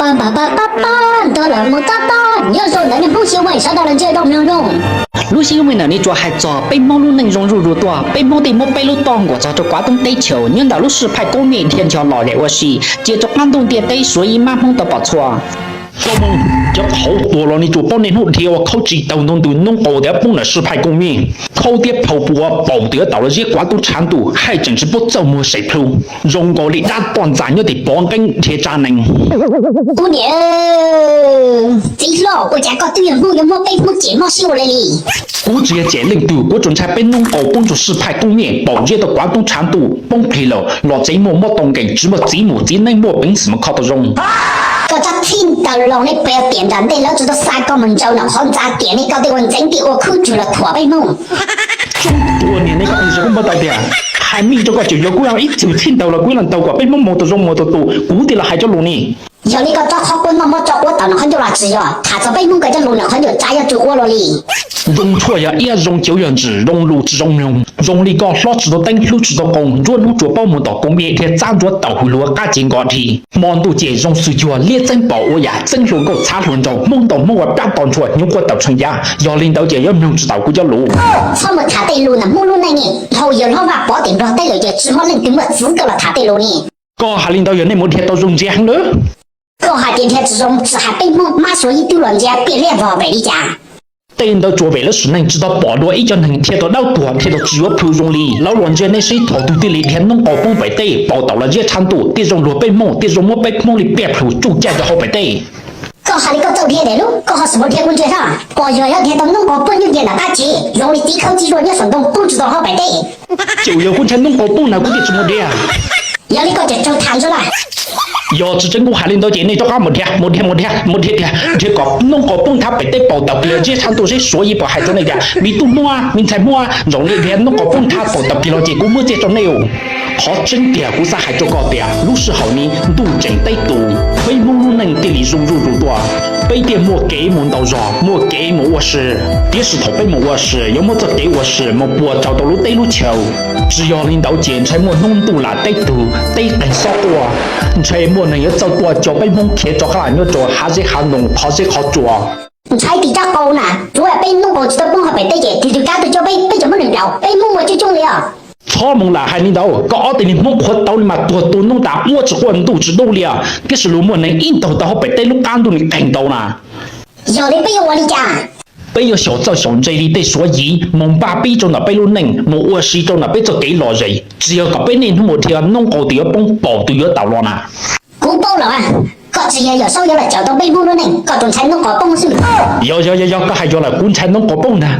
Pa pa pa pa pa, ntuag lawm mus tob tob, nyob zoo ntawm nej Hmoob xib hwb sawv daws los ntsia zoo mloog zoo. Lub sij hawm no nej tsuas hais txog peb Hmoob lub neej zoo zuj zus tuaj, peb Hmoob thiaj muab peb lub toj nkuam txog rau kuav toob teb chaws nyob ntawm lub sij hawm koob meej dhia ncho los lem ua si, cia rau qab ntuj ntiaj teb Suav ib mab Hmoob tau pom txhua. Cov qhauv tuag los nej tsuas paub, niaj hnub dhia ua khaub tsis taug ntug ntws noob qau tias poob ntawm sij hawm koob meej, khaub thiab phau puas paum tias tau los ziab kuav toob tshav ntuj, haj tseem tsis paub txaj muag saib plhu, zoo nkaus li dab poj ntxoog nyob tim pov nqeeb dhia tsa nees. Ub niam, txiv hlob, ua cas koj twb yog Hmoob yuav muab peb Hmoob cem mob siab ua luaj li? Kuv tsis yog cem leej twg, kuv tsuas ntshai peb noob qau poob rau sij hawm koob meej paum ziab tau kuav toob tshav ntuj, poob plig lawm los tsev muaj mob tau nkees, tsis muaj txiv mus txiv neeb muaj peev xwm mus kho tau zoo. Koj txhob txhij taws los, nej peb tiam nram ntej lawv tsis tau xa koj mus ntsaws nram qhov ntxa tiam li, koj tej ua ntxeev tim ua khwb tsuag los thuam peb Hmoob. Ua niam, nej koj pis sawv kuj npau taws tias hais meej rau koj tseem yuav kuv ib txwm txhij taws los kuv los ntaus kom peb Hmoob mus tau zoo mus tau tus, kuv thiaj los hais cov lus ni. Yog li koj txhob qhuab noj muab tso quav tawm nram qhov ncauj los tsis yog tham txog peb Hmoob kawg cov lus nram qhov ncauj tsav yog tsis ua luaj li. Zoo tshuaj yog iab, zoo ceuv yog ntsws, zoo lus tsis zoo mloog, zoo li koj hlob tsis tau teeb hlub tsis tau qoo, nruab hnub tsuas paub mus tom koob meej dhia txab ntsuav taum hwv hluav qab tsev nkos dhi, hmo ntuj ces zoo xwb cuag liab txeeb pom ua yam txeeb hluas nkauj txhav hluas nraug, Hmoob ntaus Hmoob ua plab to ntshua, hnyuv quaj taum tsheej yaj. Yog li ntawd ces yuav mloog tsis tau kuv cov lus. Txhob mus tham tej lus ntawm Hmoob lub neej ni, dhau yawg hlob Vaj Pov tim Nplog teb lawm ces tsis muaj leej twg muaj txwv koj los tham tej lus ni. Koj hais li ntawd yog nej mus dhia tau zoo ntxiag heev lawm. Koj hais tias dhia tsis zoo, tsis hais peb Hmoob, mab Suav ib tug los ntsia tiaj liaj vog pem li cas? Tej ntawd tsuas vim lawv sim neej tsis tau pom dua ib co neeg dhia tau dawb tuag, dhia tau tsis yuav plhu zoo li. Lawv los ntsia nej seb thaum twg thiaj li dhia noob qau poob pem teb paum taum los ziab tshav ntuj, thiaj zoo luag peb Hmoob, thiaj zoo muab peb Hmoob li piaj plhu tsuj caj rau hauv pem teb. Koj hais li koj txawj dhia tiag lub, koj ho xav mus dhia kuv ntsia thiab? Pom yog yog dhia tau noob qau poob nyob kiag nram qab tsev, zoo li txiv khawb txiv zuaj nyob saum ntoo poob tsis tau hauv pem teb. Ces yog kuv ntshai noob qau poob na kuv thiaj tsis mus dhia. Yog li koj tseem tsaug tham ntag lauj. Yog tsis tseeb kuv hais li ntawd ces nej rov qab mus dhia, mus dhia, mus dhia, mus dhia tiag, dhia kom noob qau poob thab pem teb paum taum plig los ziab tshav ntuj seb Suav ib puas hais rau nej tias me tub Hmoob, me ntxhais Hmoob, zoo li dhia noob qau poob thab paum taum plig los ces kuv muab txiaj rau nej. Qhov tseeb tiag kuv xav hais rau koj tias lub sij hawm ni ntuj tseem teb tus, peb Hmoob lub neej thiaj li zoo zuj zus tuaj. Peb thiaj muaj kev mus ntaus zog, muaj kev mus ua si. Tiam sis thaum peb mus ua si yuav muab txoj kev ua si mus puas tsaug rau lub teb lub chaw. Tsis yog li ntawd ces ntshai muaj hnub ntuj lam teb tug, teb qeeg xob quaj. Ntshai muaj neeg yuav txawj tuaj coj peb Hmoob khiav rov qab los nyob rau hav zeb hav ntoo, qhov zeb qhov tsua. Ntshai tim rab qau na, tsuav peb noob qau tsis tau poob hauv pem teb ces tus twg kav tuaj coj peb, peb cov Hmoob neeg nplaum, peb Hmoob muaj coob coob li os. Txhob mus lam hais li ntawd, koj ob tug niag Hmoob qhuav tau li mas tuag tu noob tas, muab tsis quaj ntuj tsis dub li os. Tiam sis luag muaj neeg ib ntaug tau hauv pem teb lub qab ntuj ni qeeg tau na. Yog li peb yuav ua li cas? Peb yuav xyaum txawj xyaum ntse li tej Suav yim mus npaj pib rau ntawm peb lub neej, mus ua si rau ntawm peb txoj kev lom zem. Tsis yog kom peb niaj hnub mus dhia noob qau tus yuav poob paum tus yuav taum los na. Kuv paub lawm, koj tsis yog Yawm Saub yuav los cawm tau peb Hmoob lub neej, koj tsuas ntshai noob qau poob xwb. Yog yog yog yog, koj hais yog lawm, kuv ntshai noob qau poob ntag.